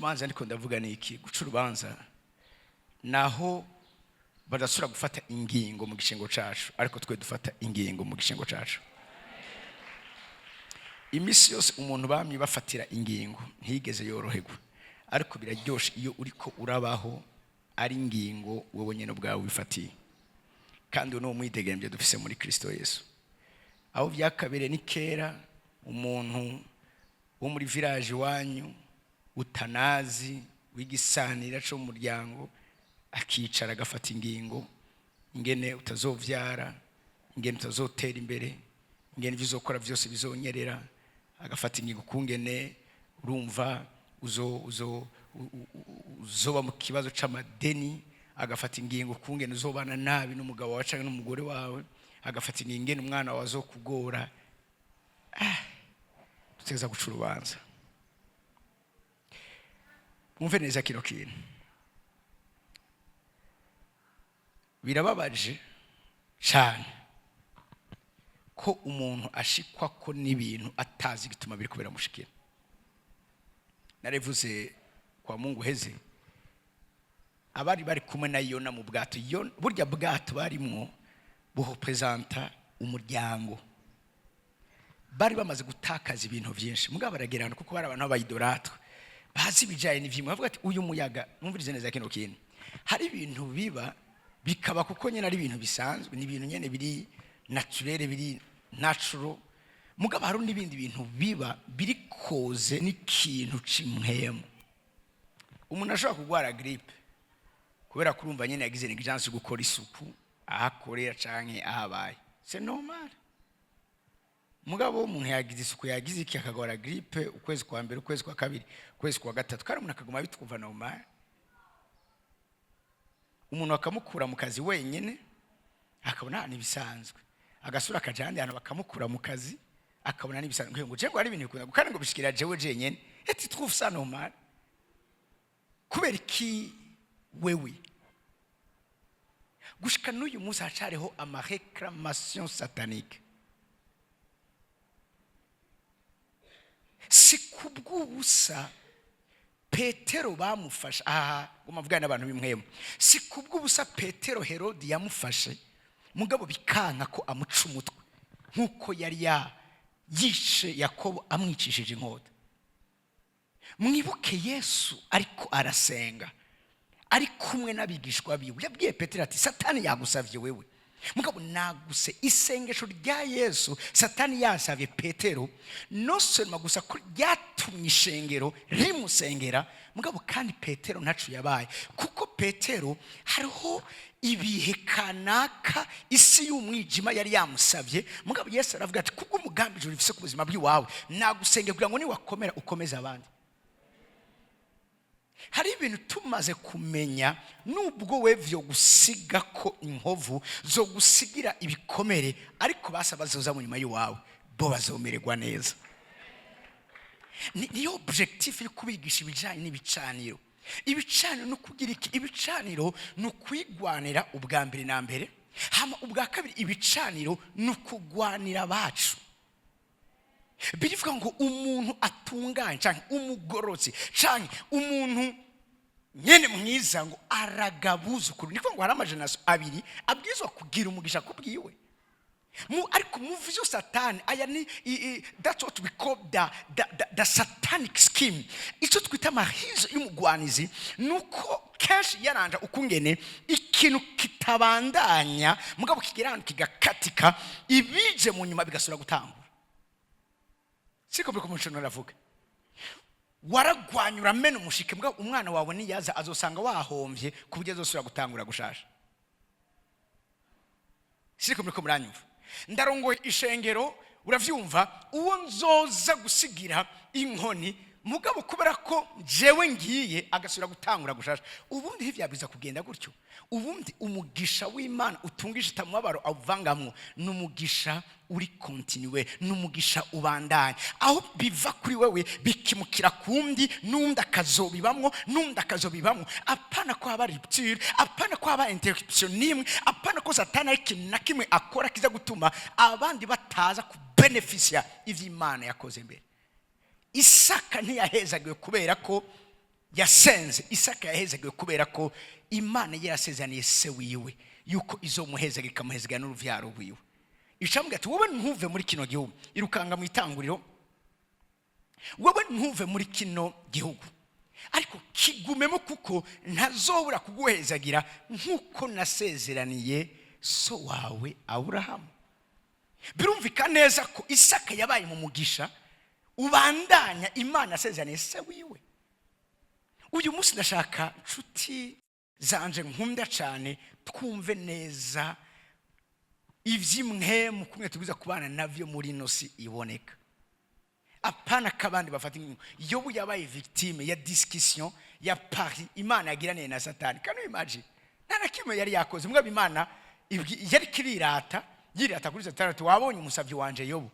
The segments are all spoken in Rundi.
Urubanza ndiko ndavuga ni iki? Guca urubanza naho badasubira gufata ingingo mu gishingo cacu, ariko twe dufata ingingo mu gishingo cacu. Iminsi yose umuntu bamye bafatira ingingo ntiyigeze yoroherwa, ariko biraryoshe iyo uriko urabaho ari ingingo wowe nyine ubwawe wifatiye. Kandi uyu ni umwidegemvyo dufise muri Kristo Yesu. Aho byakabereye ni kera, umuntu wo muri village iwanyu utanazi, w'igisanira cyo mu muryango, akicara agafata ingingo ingene utazovyara, ingene utazotera imbere, ingene ibyo uzokora byose bizonyerera, agafata ingingo kungene urumva uzo uzo uzoba mu kibazo c'amadeni, agafata ingingo kungene uzobana nabi n'umugabo wawe canke n'umugore wawe, agafata ingingo ingene umwana wawe azokugora. Dutegereza guca urubanza. Mwumve neza kino kintu: birababaje cyane ko umuntu ashikwa ko n'ibintu atazi igituma biri kubera mushikira. Narivuze kwa Mungu heze, abari bari kumwe na Yona mu bwato. Burya bwato barimwo burepresenta umuryango. Bari bamaze gutakaza ibintu byinshi, mugabo baragerana kuko bari abantu b'aba idolâtres, bazi ibijyanye n'ivyimwe. Bavuga ati uyu muyaga. Mwumvirize neza kino kintu: hari ibintu biba bikaba kuko nyine ari ibintu bisanzwe, ni ibintu nyine biri naturel, biri natural, mugabo hari n'ibindi bintu biba biri koze n'ikintu c'impwemu. Umuntu ashobora kurwara grippe kubera ko urumva nyine yagize négligence yo gukora isuku aho akorera canke aho abaye, c'est normal. Mugabo umuntu yagize isuku, yagize iki, akagwara grippe ukwezi kwa mbere, ukwezi kwa kabiri, ukwezi kwa gatatu, kandi umuntu akaguma bitwumva normal, umuntu bakamukura mu kazi wenyine, akabona ni ibisanzwe, agasura akaja ahandi hantu bakamukura mu kazi, akabona n'ibisanzwe, ngo je ngo hari ibintu bikunda kandi ngo bishikira jewe jenyene, et tu trouves ça normal. Kubera iki wewe gushika n'uyu munsi hacariho ama réclamation satanique? Si kubw'ubusa Petero bamufashe aha, ngo mavugane n'abantu b'imwemu. Si kubw'ubusa Petero Herodi yamufashe, mugabo bikanka ko amuca umutwe nk'uko yari ya yishe Yakobo amwicishije inkota. Mwibuke Yesu ariko arasenga ari kumwe n'abigishwa biwe, yabwiye Petero ati: "Satani yagusavye wewe, mugabo naguse." Isengesho rya Yesu, Satani yasavye Petero, non seulement gusa ko ryatumye ishengero rimusengera, mugabo kandi Petero ntaco yabaye, kuko Petero hariho ibihe kanaka isi y'umwijima yari yamusabye, mugabo Yesu aravuga ati: "Kubwo umugambi ijuru rifise ku buzima bw'iwawe, nagusenge kugira ngo niwakomera ukomeze abandi." Hari ibintu tumaze kumenya, nubwo we vyo gusiga ko inkovu zo gusigira ibikomere, ariko basa bazoza mu nyuma y'iwawe bo bazomererwa neza. Niyo objectif yo kubigisha ibijyanye n'ibicaniro. Ibicaniro ni ukugira iki? Ibicaniro ni ukwigwanira ubwa mbere na mbere, hama ubwa kabiri ibicaniro ni ukugwanira abacu. Birivuga ngo umuntu atunganye canke umugorotsi canke umuntu nyene mwiza ngo aragabuza ukuri. Ni kuvuga ngo hari ama générations abiri abwirizwa kugira umugisha kubwiwe. Ariko mu vyo Satani aya ni that's what we call the satanic scheme, icyo twita amahizo y'umugwanizi. Nuko kenshi yaranja ukungene ikintu kitabandanya, mugabo kigera ahantu kigakatika, ibije mu nyuma bigasubira gutangura. Siko mbiko muco aravuga: waragwanya, uramena umushike, mbwa umwana wawe niyaza azosanga wahombye ku buryo azosubira gutangura gushasha. Siko muriko muranyumva? Ndarongoye ishengero, uravyumva, uwo nzoza gusigira inkoni, mugabo kubera ko jewe ngiye, agasubira gutangura gushasha. Ubundi ntivyabwiza kugenda gutyo. Ubundi umugisha w'Imana utungisha itamubabaro awuvangamwo ni umugisha uri continue, ni umugisha ubandanya, aho biva kuri wewe bikimukira kundi, n'undi akazobibamwo, n'undi akazobibamwo. Apana ko haba rupture, apana ko haba interruption n'imwe, apana ko Satani ari ikintu na kimwe akora kiza gutuma abandi bataza kubenefisia ivy'Imana yakoze mbere. Isaka ntiyahezagiwe kubera ko Yasenze Isaka yahezagiwe kubera ko Imana yarasezeraniye se wiwe yuko izomuhezaga, ikamuhezaga n'uruvyaro rwiwe. Icambwira ati: "Wowe ntuve muri kino gihugu." Irukanga mu Itanguriro. "Wowe ntuve muri kino gihugu, ariko kigumemo, kuko ntazobura kuguhezagira nk'uko nasezeraniye so wawe Aburahamu." Birumvikana neza ko Isaka yabaye mu mugisha ubandanya Imana yasezeraniye se wiwe. Uyu munsi ndashaka, nshuti zanje nkunda cyane, twumve neza iby'imwemu kumwe tubwiza kubana nabyo muri ino si iboneka, apana kabandi bafata ingingo. Yobu yabaye victime ya discussion ya pari Imana yagiraniye na Satani. Can you imagine? Nta na kimwe yari yakoze, mugabo Imana yari kirirata, yirata kuri Satani ati: "Wabonye umusabyi wanje Yobu?"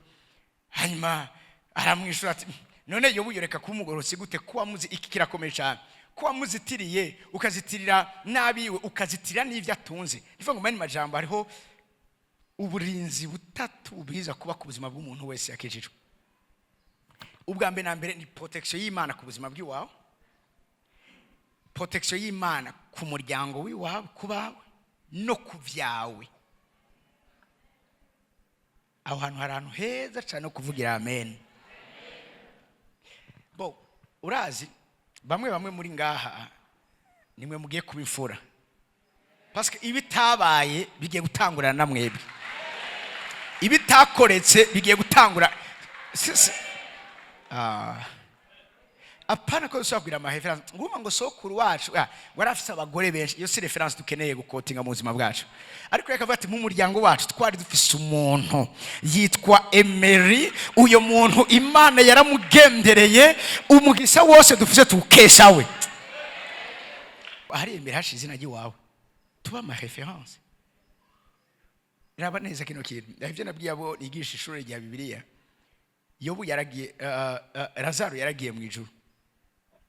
Hanyuma aramwishura ati: "None Yobu yoreka kuba umugororotsi gute, ko wamuzi?" Iki kirakomeye cyane. "Ko wamuzitiriye, ukazitirira n'abiwe, ukazitirira n'ibyo atunze." Nivuga ngo, mani majambo, hariho uburinzi butatu bwiza kuba ku buzima bw'umuntu wese yakijijwe. Ubwa mbere na mbere ni protection y'Imana ku buzima bw'iwawe, protection y'Imana ku muryango w'iwawe, ku bawe no ku byawe. Aho hantu hari ahantu heza cyane ho kuvugira amen. Bo urazi, bamwe bamwe muri ngaha nimwe mugiye kuba imfura, parce que ibitabaye bigiye gutangurana na mwebwe, ibitakoretse bigiye gutangura. Apana ko dushobora kugira ama références nguma ngo sokuru wacu ngo yari afise abagore benshi. Iyo si référence dukeneye gukotinga mu buzima bwacu. Ariko reka avuga ati: "Mu muryango wacu twari dufise umuntu yitwa Emery. Uyo muntu Imana yaramugendereye, umugisha wose dufise tuwukesha we." Hari imbere hashize izina ry'iwawe, tuba ama références. Raba neza kino kintu, ibyo nabwiye abo nigisha ishuri rya Bibiliya. Yobu yaragiye, Lazaro yaragiye mu ijuru,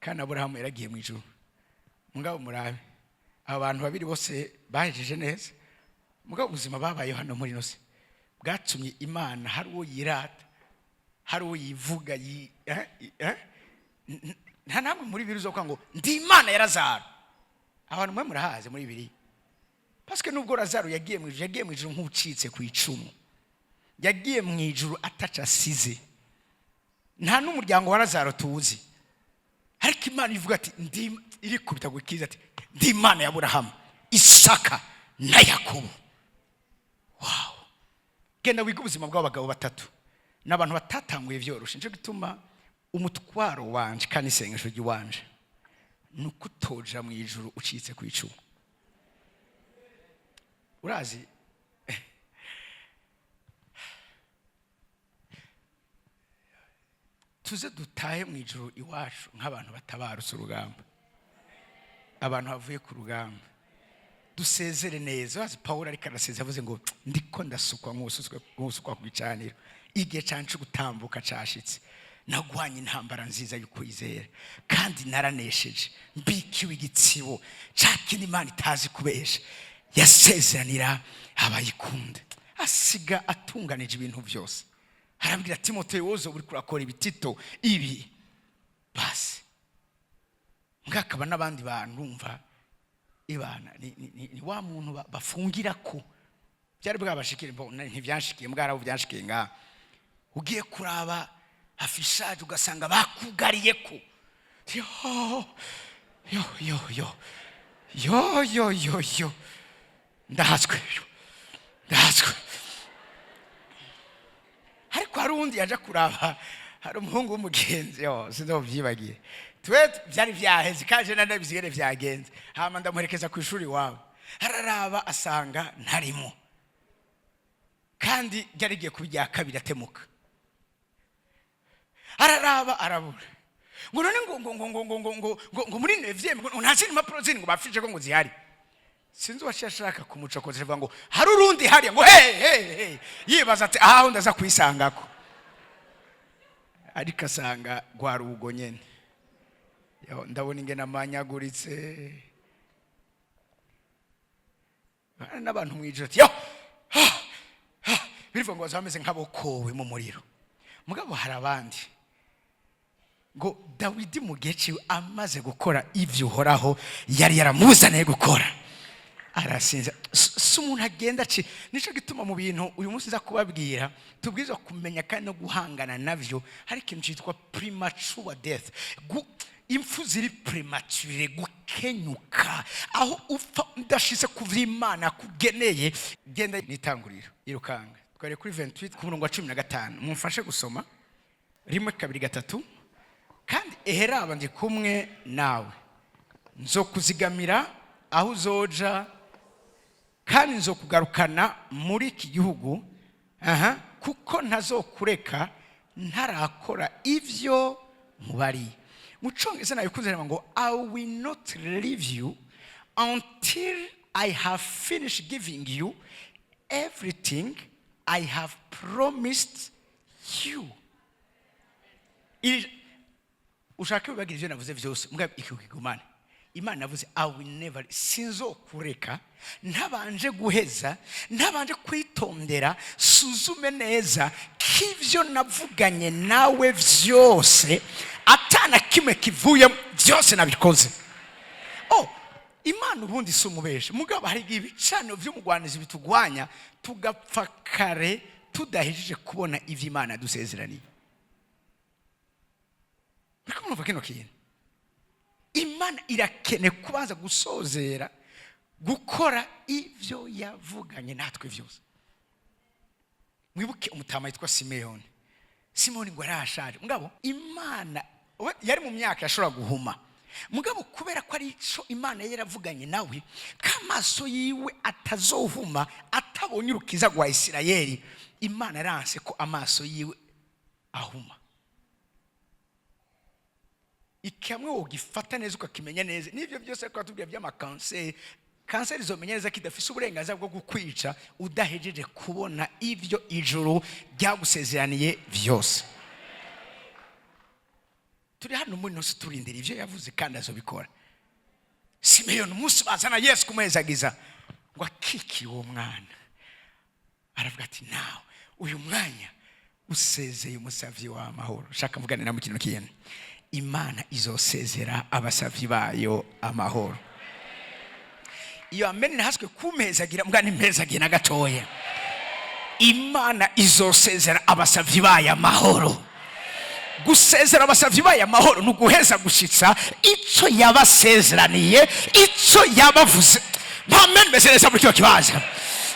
kandi Aburahamu yaragiye mu ijuru. Mugabo murabe, aba bantu babiri bose bahejeje neza, mugabo ubuzima babayeho hano muri ino si bwatumye Imana hari uwo yirata, hari uwo yivuga. Nta namwe muri biri uzokuvuga ngo: "Ndi Imana ya Lazaro." Abantu mwe murahaze muri biriya, parce que nubwo Lazaro yagiye mu ijuru, yagiye mu ijuru nk'ucitse ku icumu, yagiye mu ijuru ataca asize. Nta n'umuryango wa Lazaro tuzi, ariko Imana ivuga ati ndi, irikubita ku kiza ati: "Ndi Imana ya Aburahamu, Isaka na Yakobo." Wow! Genda wiga ubuzima bw'abagabo batatu, ni abantu batatanguye byoroshe. Nicyo gituma umutwaro wanje kandi isengesho ry'iwanje ni uko utoja mu ijuru ucitse ku icumu. Urazi, tuze dutahe mu ijuru iwacu nk'abantu batabarutse urugamba, abantu bavuye ku rugamba, dusezere neza. Urazi, Pawulo ariko arasezera avuze ngo: "Ndiko ndasukwa nk'usukwa ku gicaniro, igihe canje cyo gutambuka cashitse. Nagwanye intambara nziza y'ukwizera kandi naranesheje. Mbikiwe igitsibo ca kindi Imana itazi kubesha yasezeranira abayikunda." Asiga atunganije ibintu byose, arabwira Timoteyo: "Wowe uri kurakora ibitito ibi." Basi ngakaba n'abandi bantu urumva ibana ni wa muntu bafungira ko byari bwabashikire. Ntibyanshikiye, mbwarabo byanshikiye ngaha. Ugiye kuraba affichage ugasanga bakugariye ko yo yo yo yo yo yo yo yo, ndahatswe, ndahatswe. Ariko hari uwundi yaje kuraba, hari umuhungu w'umugenzi, yo sinzobyibagiye, twe byari vyaheze kandi nanabizi vyagenze. Hama ndamuherekeza ku ishuri iwabo, araraba asanga ntarimo, kandi ryari rigiye kuba irya kabiri atemuka. Araraba arabura, ngo none ngo muri neuvième ngo nta zindi mpapuro zindi ngo bafishe ko ngo zihari. Sinzi uwaciye ashaka kumucokoza, avuga ngo hari urundi hariya, ngo he he he, yibaza ati: "Aho ndaza kwisangako." Ariko asanga rwari ubwo nyene. Yo, ndabona ingene amanyaguritse. Hari n'abantu mu ijoro ati: "Yo ha, ha," birivuga ngo bazaba bameze nk'abokowe mu muriro. Mugabo hari abandi Ngo Dawidi mu gihe ciwe amaze gukora ivyo Uhoraho yari yaramuzaniye gukora, arasinza. Si umuntu agenda aci. Nico gituma mu bintu uyu munsi nza kubabwira tubwirizwa kumenya kandi no guhangana navyo, hari ikintu cyitwa premature death, impfu ziri prématurées, gukenyuka, aho upfa udashize ku vy'Imana kugeneye. Genda n'Itanguriro, irukanga twari kuri 28 ku murongo wa 15. Mumfashe gusoma: rimwe, kabiri, gatatu. Kandi eheraba, ndi kumwe nawe, nzokuzigamira aho uzoja, kandi nzokugarukana muri iki gihugu, aha, kuko ntazokureka ntarakora ivyo nkubariye. Mu Congereza nabikunze ngo: "I will not leave you until I have finished giving you everything I have promised you." Ushaka wibagira ivyo navuze vyose, mbwa iki kigumane. Imana yavuze: "I will never", sinzokureka ntabanje guheza, ntabanje kwitondera, suzume neza k'ivyo navuganye nawe vyose, atana kimwe kivuyemo, byose nabikoze. Oh, Imana ubundi si umubeshi, mugabo hari igihe ibicaniro vy'umugwanizi bitugwanya, tugapfa kare tudahejeje kubona ivyo Imana yadusezeraniye. Muriko murumva kino kintu? Imana irakeneye kubanza gusozera gukora ibyo yavuganye natwe byose. Mwibuke umutama yitwa Simeyoni. Simoni ngo yarashaje, mugabo Imana we yari mu myaka yashobora guhuma, mugabo kubera ko ari ico Imana yari yaravuganye nawe, k'amaso yiwe atazohuma atabonye urukiza rwa Isirayeli, Imana yaranse ko amaso yiwe ahuma. Ikamwe wogifata neza, ukakimenya neza, n'ibyo byose ariko batubwira by'amakanseri, kanseri izomenya neza ko idafise uburenganzira bwo kukwica udahejeje kubona ibyo ijuru ryagusezeraniye byose. Turi hano muri nose turindira ibyo yavuze, kandi azobikora. Simeyoni, umunsi bazana Yesu kumuhezagiza, ngo akikiye uwo mwana, aravuga ati: "Nawe uyu mwanya usezeye umusavyi w'amahoro." Shaka mvugane na mu kintu kintu: Imana izosezera abasavyi bayo amahoro. Iyo ameni ntihaswe kumpezagira, mbwa nimpezagiye na gatoya. Imana izosezera abasavyi bayo amahoro. Gusezera abasavyi bayo amahoro ni uguheza gushitsa ico yabasezeraniye, ico yabavuze. Mpameni meze neza muri kino kibanza.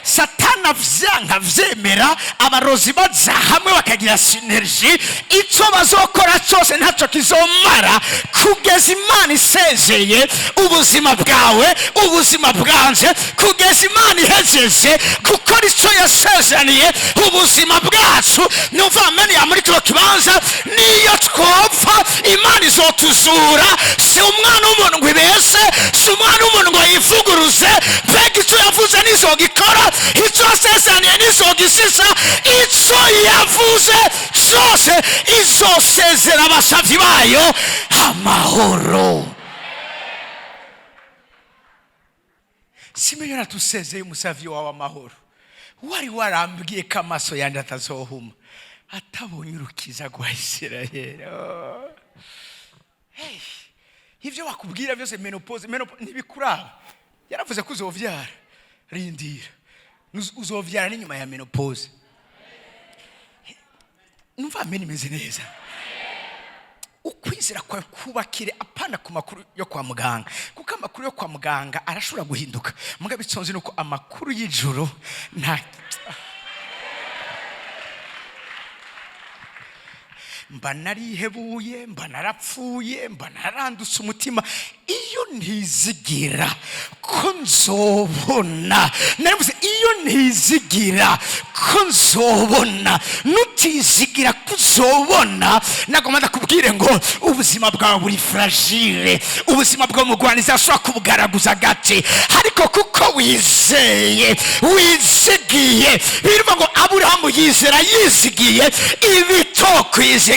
Satana vyanka vyemera, abarozi baza hamwe bakagira synergie, ico bazokora cyose ntacyo kizomara kugeza Imana isezeye ubuzima bwawe, ubuzima bwanje, kugeza Imana ihejeje gukora icyo yasezeraniye ubuzima bwacu. Numva ameni ya muri kino kibanza. Niyo twopfa, Imana izotuzura. Si umwana w'umuntu ngo ibese, si umwana w'umuntu ngo yivuguruze. Mbega icyo yavuze nizogikora, icyo yasezeraniye nizogisisa. Icyo yavuze cyose, izosezera abasavyi bayo amahoro. Simeyoni atusezeye umusavyi wawe amahoro. Wari warambwiye ko amaso yanjye atazohuma atabonye urukiza rwa Isirayeli. Oh. Hey, ibyo bakubwira byose, ménopause, ménopause ntibikuraba. Yaravuze ko uzovyara, rindira. Uzovyara n'inyuma ya ménopause. Numva ameni imeze neza. Ukwizera kwawe kubakire, apana ku makuru yo kwa muganga, kuko amakuru yo kwa muganga arashobora guhinduka. Mugabo icyo ni uko amakuru y'ijuru nta mba narihebuye, mba narapfuye, mba narandutse umutima iyo ntizigira ko nzobona. Naravuze: iyo ntizigira ko nzobona. Nutizigira ko uzobona, nagomba ndakubwire ngo ubuzima bwawe buri fragile, ubuzima bwawe mugwaniza ashobora kubugaraguza agati. Ariko kuko wizeye, wizigiye, bivuga ngo Aburahamu yizera yizigiye ibitokwizigiwe.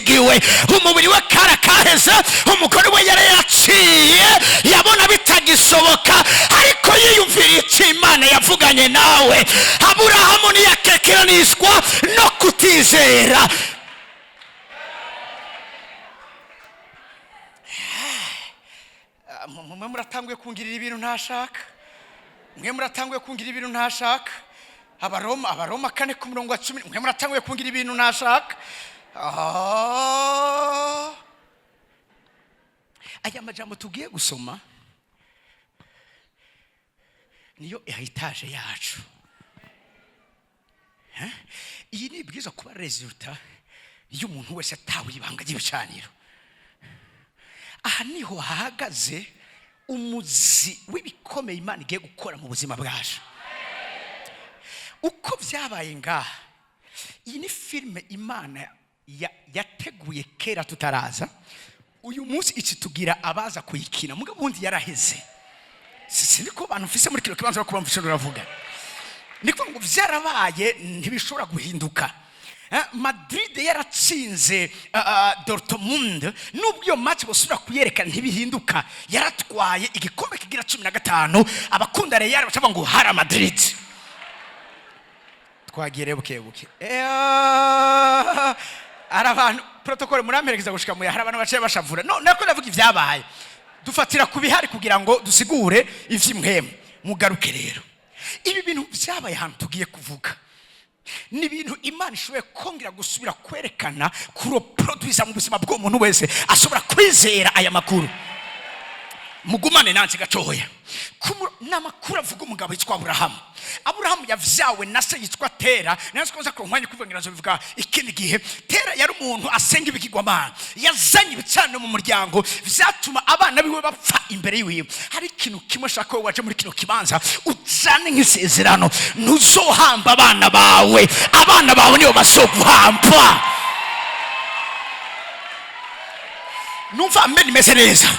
Umubiri we kara kaheze, umugore we yari yaciye, yabona bitagisoboka, ariko yiyumvira icyo Imana yavuganye nawe. Aburahamu ntiyakekeranishwa no kutizera. Muratanguye kungirira ibintu ntashaka, mwe muratanguye kungira ibintu ntashaka. Abaroma 4 ku murongo wa 10. Mwe muratanguye kungira ibintu ntashaka. Ah. Aya majambo tugiye gusoma niyo héritage yacu. Eh? Iyi ni ibwirizwa kuba résultat y'umuntu wese atawe ibanga ry'ibicaniro. Aha niho hahagaze umuzi w'ibikomeye Imana igiye gukora mu buzima bwacu. Uko byabaye ngaha, iyi ni filime Imana yateguye kera tutaraza. Uyu munsi iki tugira abaza kuyikina, mugabo ubundi yaraheze. Sinzi ko abantu mfise muri kino kibanza kuba mfise. Uravuga ni kuvuga ngo byarabaye, ntibishobora guhinduka. Madrid yaratsinze Dortmund. Nubwo iyo match bosubira kuyerekana, ntibihinduka, yaratwaye igikombe kigira 15. Abakunda Real bacavuga ngo Hala Madrid. Twagiye buke buke. Hari abantu, protocole, muramperekeza gushika muya. Hari abantu baciye bashavura. No nako ndavuga ibyabaye, dufatira ku bihari kugira ngo dusigure ivy'imwemu. Mugaruke rero, ibi bintu byabaye ahantu tugiye kuvuga ni ibintu Imana ishoboye kongera gusubira kwerekana, kureproduisa mu buzima bw'umuntu wese ashobora kwizera aya makuru. Mugumane nanjye gatoya. Ni amakuru avuga umugabo witwa Aburahamu. Aburahamu yavyawe na se yitwa Tera. Nayo sikoza ku mwanya kuvuga ngo bivuga ikindi gihe. Tera yari umuntu asenga ibigirwamana, yazanye ibicaniro mu muryango, vyatuma abana biwe bapfa imbere yiwe. Hari ikintu kimwe ashaka ko waje muri kino kibanza uzane nk'isezerano: ntuzohamba abana bawe, abana bawe nibo bazoguhamba. Numva amen imeze neza.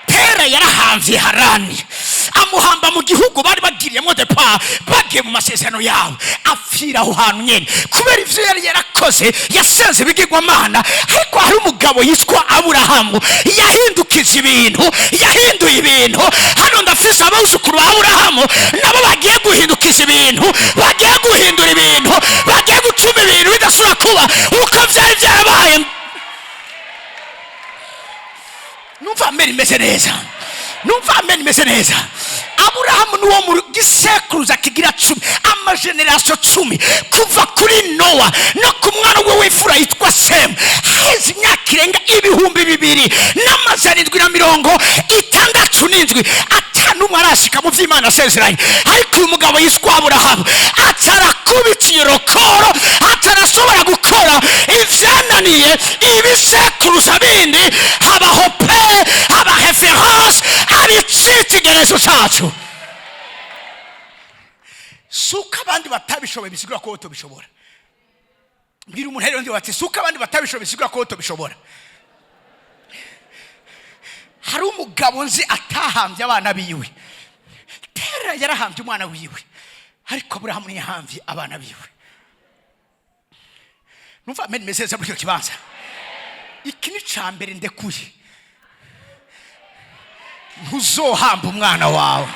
Tera yarahamvye Harani, amuhamba mu gihugu bari bagiriyemo départ, bagiye mu masezerano yawe. Apfira aho hantu nyene kubera ivyo yari yarakoze, yasenze ibigirwamana. Ariko hari umugabo yitwa Aburahamu yahindukije ibintu, yahinduye ibintu. Hano ndafise abuzukuru ba Aburahamu, nabo bagiye guhindukiza ibintu, bagiye guhindura ibintu, bagiye gutuma ibintu bidasubira kuba uko vyari vyarabaye. Numva amen imeze neza, numva amen imeze neza. Aburahamu niwo mu gisekuruza kigira 10, amageneration 10 kuva kuri Nowa no ku mwana we w'imfura yitwa Semu. Haheze imyaka irenga 2767, atanumwe arashika mu vy'Imana asezeranye. Ariko uyu mugabo yitwa Aburahamu atarakubita iyo record, atarashobora gukora ivyananiye ibisekuruza bindi. Habaho pe, haba référence, aba icitegererezo cacu. Suko abandi batabishoboye bisigura ko tubishobora. Mbwira umuntu rero ndi bati: suko abandi batabishoboye bisigura ko tubishobora. Hari umugabo nzi atahambye abana biwe. Tera yarahambye umwana wiwe, ariko Aburahamu ntiyahambye abana biwe. Numva amen meze neza muri icyo kibanza. Iki ni ca mbere ndekuye: ntuzohamba umwana wawe.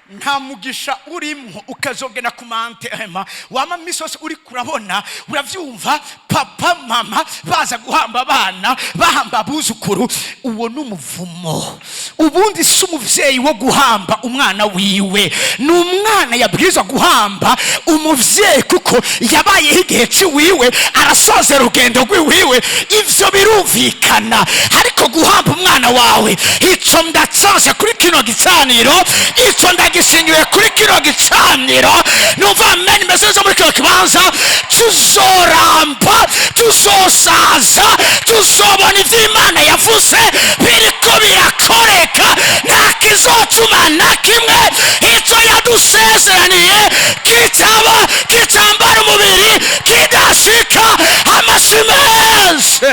Nta mugisha urimo ukazogena ku mantema wama misi yose uri kurabona, uravyumva, papa, mama baza guhamba abana, bahamba abuzukuru. Uwo ni umuvumo. Ubundi si umuvyeyi wo guhamba umwana wiwe, ni umwana yabwirizwa guhamba umuvyeyi, kuko yabayeho igihe ciwiwe, arasoza urugendo rwiwiwe. Ivyo birumvikana. Ariko guhamba umwana wawe, ico ndacanse kuri kino gicaniro, ico ndagishingiwe kuri kino gicaniro. Numva amen imeze neza muri kino kibanza. Tuzoramba, tuzosaza, tuzobona ivyo Imana yavuze biriko birakoreka. Nta kizotuma na kimwe ico yadusezeraniye kitaba, kitambara umubiri, kidashika. Amashi menshi.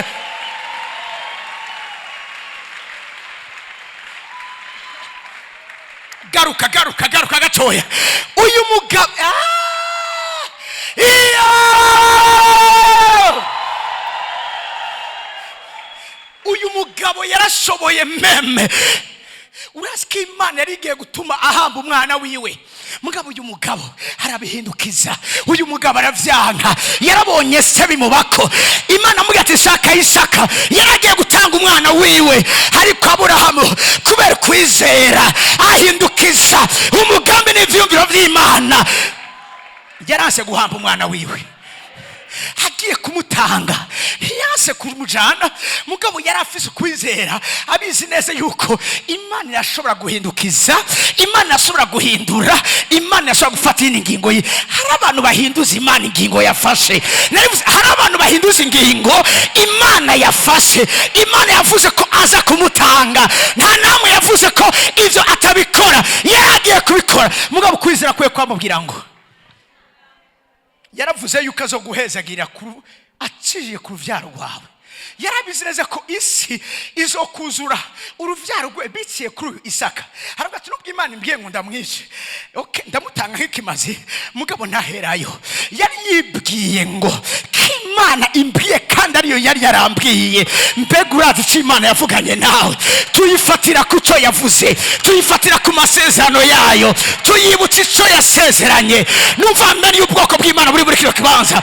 Garuka, garuka, garuka gatoya. Uyu mugabo, iyo uyu mugabo yarashoboye même. Urazi ko Imana yari igiye gutuma ahamba umwana wiwe, mugabo uyu mugabo arabihindukiza, uyu mugabo aravyanka. Yarabonye se bimubako. Imana amubwira ati: "Shaka Isaka." Yaragiye gutanga umwana wiwe, ariko Aburahamu kubera kwizera ahindukiza umugambi n'ivyiyumviro vy'Imana. Yaranse guhamba umwana wiwe, agiye kumutanga, ntiyanse kumujana, mugabo yari afise ukwizera, abizi neza yuko Imana irashobora guhindukiza, Imana irashobora guhindura, Imana irashobora gufata iyindi ngingo ye. Hari abantu bahinduza Imana ingingo yafashe. Narivuze, hari abantu bahinduza ingingo Imana yafashe. Imana yavuze ko aza kumutanga, nta namwe yavuze ko ibyo atabikora. Yari agiye kubikora, mugabo kwizera kwe kwamubwira ngo yaravuze yuko azo guhezagira aciye ku rubyaro rwawe. Yarabizi neza ko isi izokuzura urubyaro rwe biciye kuri uyu Isaka. Haravuga ati: "Nubwo Imana imbwiye ngo ndamwice, okay, ndamutanga nk'ikimazi, mugabo ntaherayo." Yari yibwiye ngo ko Imana imbwiye kandi ariyo yari yarambwiye. Mbega urazi icyo Imana yavuganye nawe? Tuyifatira ku cyo yavuze, tuyifatira ku masezerano yayo, tuyibutsa icyo yasezeranye. Numva mbere y'ubwoko bw'Imana buri muri kino kibanza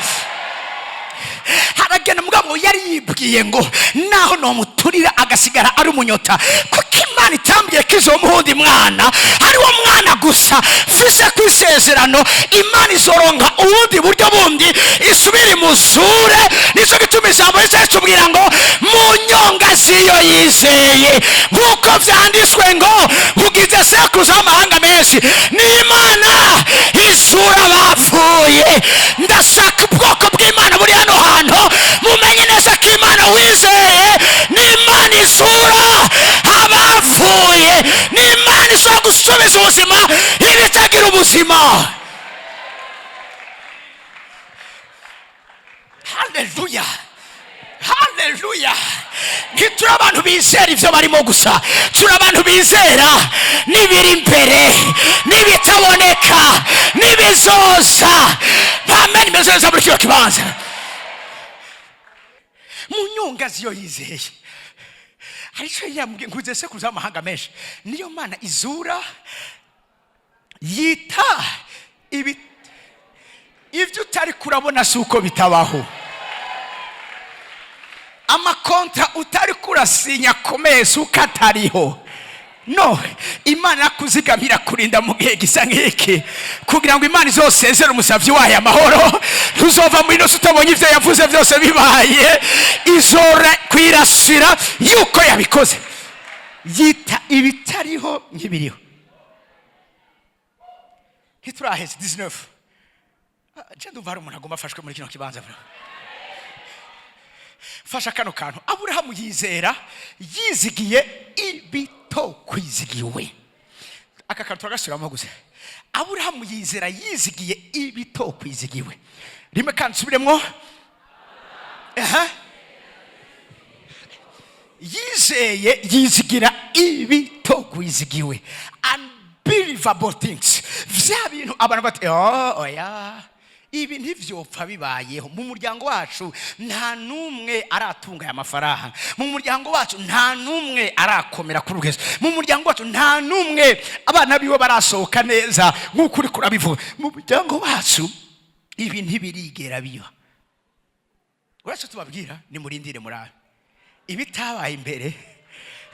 haragenda, mugabo yari yibwiye ngo naho nomuturira agasigara ari umunyota, kuko Imana itambwiye ko izomuha undi mwana, ari wo mwana gusa mfise ku isezerano, Imana izoronka ubundi buryo bundi isubire imuzure. Nicyo gituma ijambo rica ritubwira ngo mu nyonga z'iyo yizeye, nk'uko vyanditswe ngo ugize sekuruza w'amahanga menshi, ni Imana izura abapfuye. Ndashaka ubwoko bw'Imana buri hano hantu mumenye neza ko Imana wizeye ni Imana izura abapfuye, ni Imana ishobora gusubiza ubuzima ibitagira ubuzima. Haleluya, haleluya! Ntituri abantu bizera ibyo barimo gusa, turi abantu bizera n'ibiri imbere, n'ibitaboneka, n'ibizoza. Amen. Imeze neza muri kino kibanza. Mu nyunga ziyo yizeye, hari icyo yambwiye ngo uze sekuruza w'amahanga menshi, niyo Mana izura yita ibi. Ibyo utari kurabona si uko bitabaho. Amakonta utari kurasinya akomeye si uko atariho. No Imana irakuzigamira, kurinda mu gihe gisa nk'iki, kugira ngo Imana izosezere umusavyi wayo amahoro. Ntuzova muri ino si utabonye ibyo yavuze byose bibaye. Izora kwirasira yuko yabikoze, yita ibitariho nk'ibiriho. Ntituraheze 19. Je ndumva hari umuntu agomba afashwe muri kino kibanza. Fasha kano kantu: Aburahamu yizera yizigiye ibitokwizigiwe. Aka kantu turagasubiramo gusa. Aburahamu yizera yizigiye ibitokwizigiwe. Rimwe kandi nsubiremwo. Aha. Yizeye yizigira ibitokwizigiwe, unbelievable things, vya bintu abantu bati: "Oh, oya, ibi ntivyopfa bibayeho. Mu muryango wacu nta n'umwe aratunga aya mafaranga, mu muryango wacu nta n'umwe arakomera kuri urugezi, mu muryango wacu nta n'umwe abana biwe barasohoka neza nk'uko uri kurabivuga, mu muryango wacu ibi ntibirigera biba." Uretse tubabwira, nimurindire murabe ibitabaye imbere.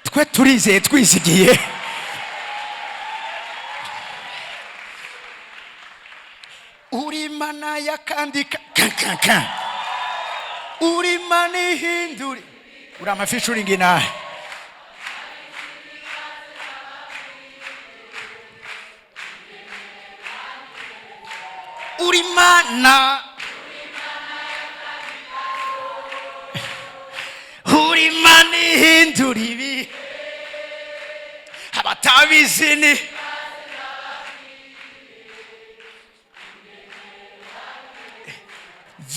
Twe turizeye twizigiye. Uri Mana yakandika ka uri Mana ihindure, uri ama featuring nawe. Uri Mana, uri Mana ihindura ibi, abatabizi ni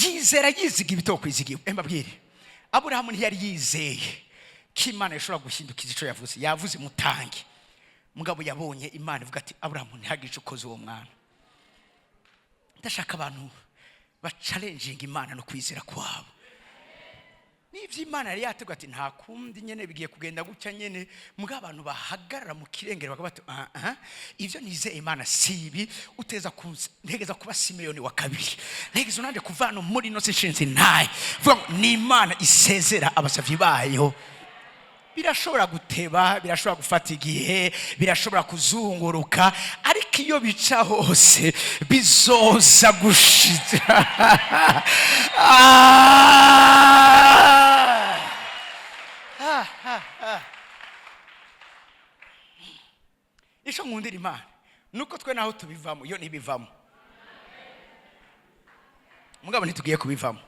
yizera yiziga ibitokwizigiwe. Mbabwire, Aburahamu ntiyari yizeye ko Imana ishobora guhindukiza icyo yavuze. Yavuze mutange, mugabo yabonye Imana ivuga ati: "Aburahamu, ntihagire icyo ukoze uwo mwana." Ndashaka abantu bacalenjinga Imana no kwizera kwabo. N'ivyo Imana yari yateguye, ati nta kundi nyene, bigiye kugenda gutya nyene. Mbwa abantu bahagarara mu kirengero bakavuga bati: "Ah, ah, ivyo nizeye Imana si ibi." Uteza ntegeza kuba Simeyoni wa kabiri, ntegeza unande kuva hano muri ino si nshinzi ntaye. Vuga ngo ni Imana isezera abasavyi bayo. Birashobora guteba, birashobora gufata igihe, birashobora kuzunguruka, ariko iyo bica hose bizoza gushitsa. Ah! Ah, ah, ah. Ico nkundira Imana nuko twe naho tubivamo, iyo ntibivamo. Mugabo ntitugiye kubivamo.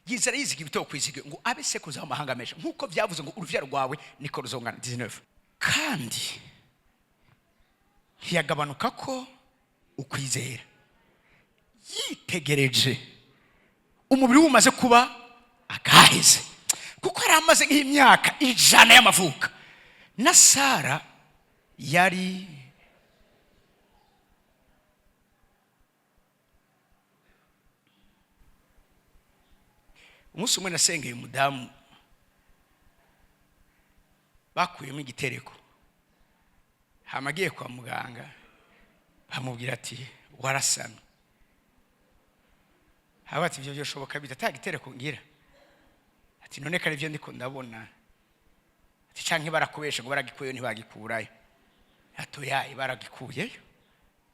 Yizera yiziga ibitokwiziga, ngo abe sekuruza w'amahanga menshi, nk'uko byavuze ngo uruvyaro rwawe niko ruzongana. 19. Kandi ntiyagabanuka ko ukwizera, yitegereje umubiri we umaze kuba akaheze, kuko yari amaze nk'imyaka 100 y'amavuka, na Sara yari. Umunsi umwe nasengeye umudamu bakuyemo igitereko, hama agiye kwa muganga bamubwira ati: "Warasamye." Haba ati: "Ibyo byoshoboka bita ata gitereko ngira?" Ati: "None kare ibyo ndiko ndabona?" Ati: "Canke barakubeshe ngo baragikuyeyo, ntibagikurayo?" Ati: "Oya, baragikuyeyo."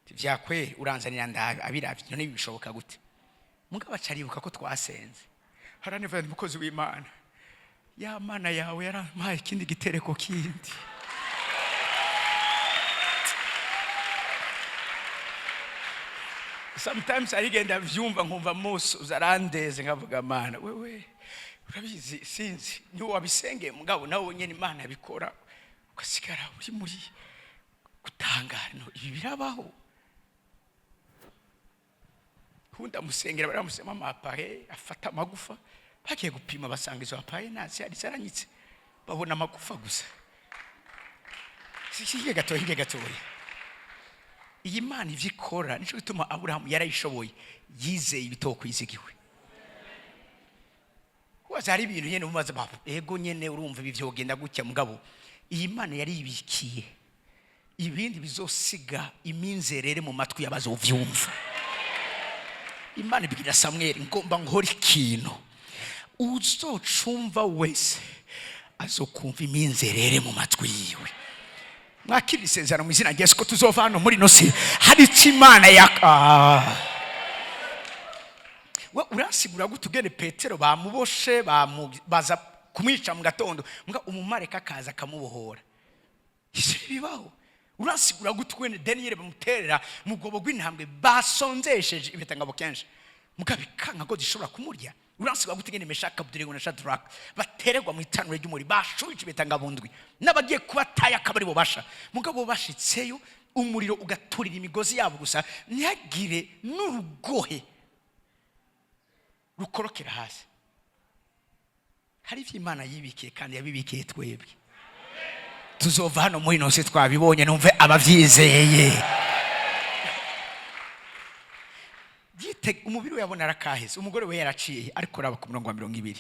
Ati: "Vyakweri, uranzanira ndabe." Abiravye: "None ibi bishoboka gute?" Mugabo aca aribuka ko twasenze. Haranivuga: "Umukozi w'Imana, ya Mana yawe yarampaye ikindi gitereko kindi." Sometimes arigenda vyumva, nkumva muso uzarandeze, nkavuga: "Mana, wewe urabizi." Sinzi niwo wabisengeye, mugabo nawe nyene Imana yabikora, ugasigara uri muri gutangara. No ibi birabaho. Ubundi amusengera, baramusema ama appareil afata amagufa. Bagiye gupima basanga izo appareil ntazi yari zaranyitse, babona amagufa gusa. Hirya gatoya, hirya gatoya. Iyi Mana ivyo ikora, nico gituma Aburahamu yarayishoboye. Yizeye ibitokwizigiwe. Kubaza hari ibintu nyene mumaze ego nyene, urumva ibi vyogenda gutya, mugabo iyi Mana yaribikiye ibindi bizosiga iminzerere mu matwi y'abazovyumva. Imana ibwira Samweli: "Ngomba nkora ikintu, uzocumva wese azokumva iminzerere mu matwi yiwe." Mwakira isezerano mu izina rya Yesu ko tuzova hano muri ino si hari icyo Imana ya. We uransigura gute ugene Petero bamuboshe, baza kumwica mu gatondo, mbwa umumareka akaza akamubohora? Ivyo bibaho? Uransigura gute ugene Daniyeli bamuterera mu bwobo bw'intambwe basonzesheje ibitangabo kenshi, mugabo ikanka ko zishobora kumurya? Uransigura gute ingene Meshaki, Abedenego na Shadraka batererwa mu itanura ry'umuriro, bashubije ibitangabo ndwi, n'abagiye kubataya akaba aribo basha, mugabo bashitseyo umuriro ugaturira imigozi yabo gusa, ntihagire n'urugohe rukorokera hasi? Hari ivyo Imana yibikiye, kandi yabibikiye twebwe. Tuzova hano muri ino si twabibonye. Numve abavyizeye. Umubiri we yabona arakaheze, umugore we yaraciye. Ariko raba ku murongo wa 20.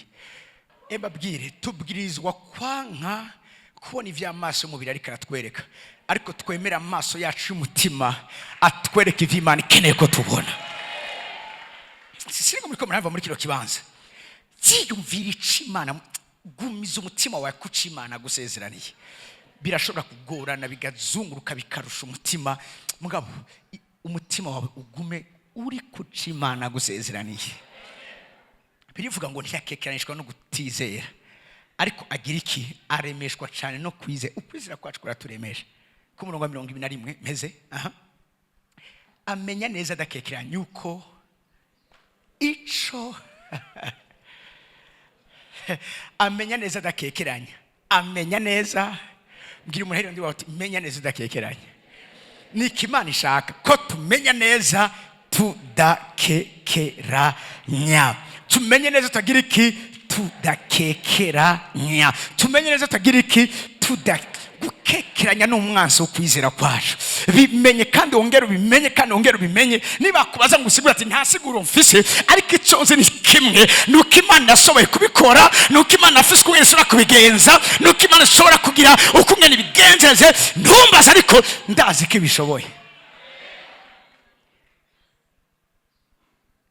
Mbabwire, tubwirizwa kwanka kubona ivy'amaso y'umubiri ariko aratwereka, ariko twemera amaso yacu y'umutima atwereka ivyo Imana ikeneye ko tubona. Singo muriko murava muri kino kibanza, byiyumvira ico Imana. Gumiza umutima wawe kuco Imana agusezeraniye. Birashobora kugorana, bigazunguruka, bikarusha umutima, mugabo umutima wawe ugume uri kuco Imana agusezeraniye. Birivuga ngo ntiyakekeranishwa no gutizera, ariko agira iki? Aremeshwa cyane no kwizera. Ukwizera kwacu kuraturemesha. Ku murongo wa 21 meze aha: amenya neza adakekeranya yuko ico, amenya neza adakekeranya, amenya neza. Mbwira umuntu undi wawe uti: "Menya neza udakekeranya." Niko Imana ishaka ko tumenya neza tudakekeranya. Tumenye neza tutagira iki? Tudakekeranya. Tumenye neza tutagira iki? Tuda gukekeranya. Gukekeranya n'umwansi wo kwizera kwacu. Bimenye kandi wongere ubimenye kandi wongere ubimenye. Niba kubaza ngo usigure, ati: "Nta siguro mfise, ariko icyo nzi ni kimwe, ni uko Imana yashoboye kubikora, ni uko Imana afise uko ishobora kubigenza, ni uko Imana ishobora kugira uko umwe ibigenzeze. Ntumbaze, ariko ndazi ko ibishoboye."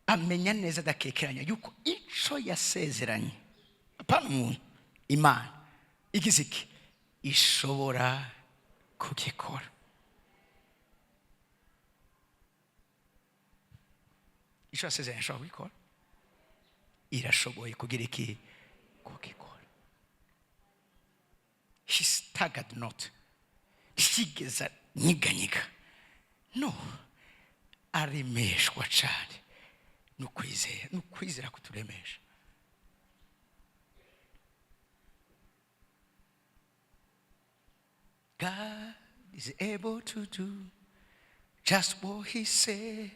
Amenya neza adakekeranya yuko icyo yasezeranye, apana umuntu, Imana igize iki? Ishobora kugikora. Icyo yasezeranye ishobora kubikora, irashoboye kugira iki? Kugikora. He staggered not, ntiyigeze nyiganyiga, no aremeshwa cyane ni ukwizera, ni ukwizera kuturemesha. God is able to do just what he said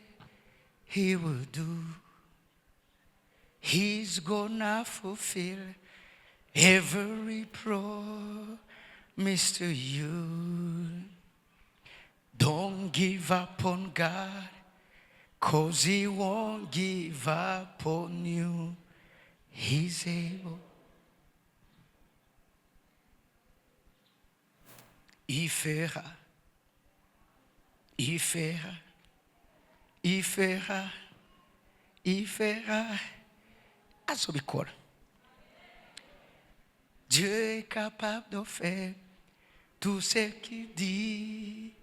he will do. He's gonna fulfill every promise to you. Don't give up on God, 'cause he won't give up on you. He's able. Il fera, il fera, il fera, il fera. Azobikora. Dieu est capable de faire tout ce qu'il dit,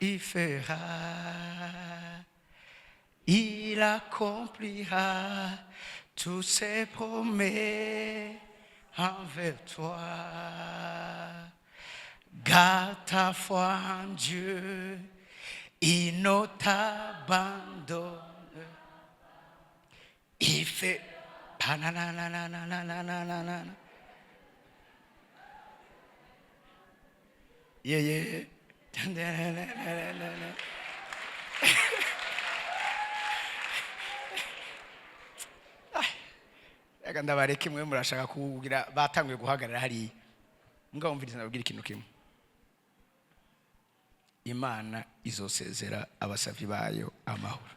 il fera. Il accomplira toutes ses promesses envers toi. Garde ta foi en Dieu, il ne t'abandonne. Il fait. Pa-na-na-na-na-na-na-na-na-na. Yeah. Reka ndabareke, mwe murashaka kugira batanguye guhagarara hariya. Mugabo mviriza, nababwira ikintu kimwe: Imana izosezera abasavi bayo amahoro.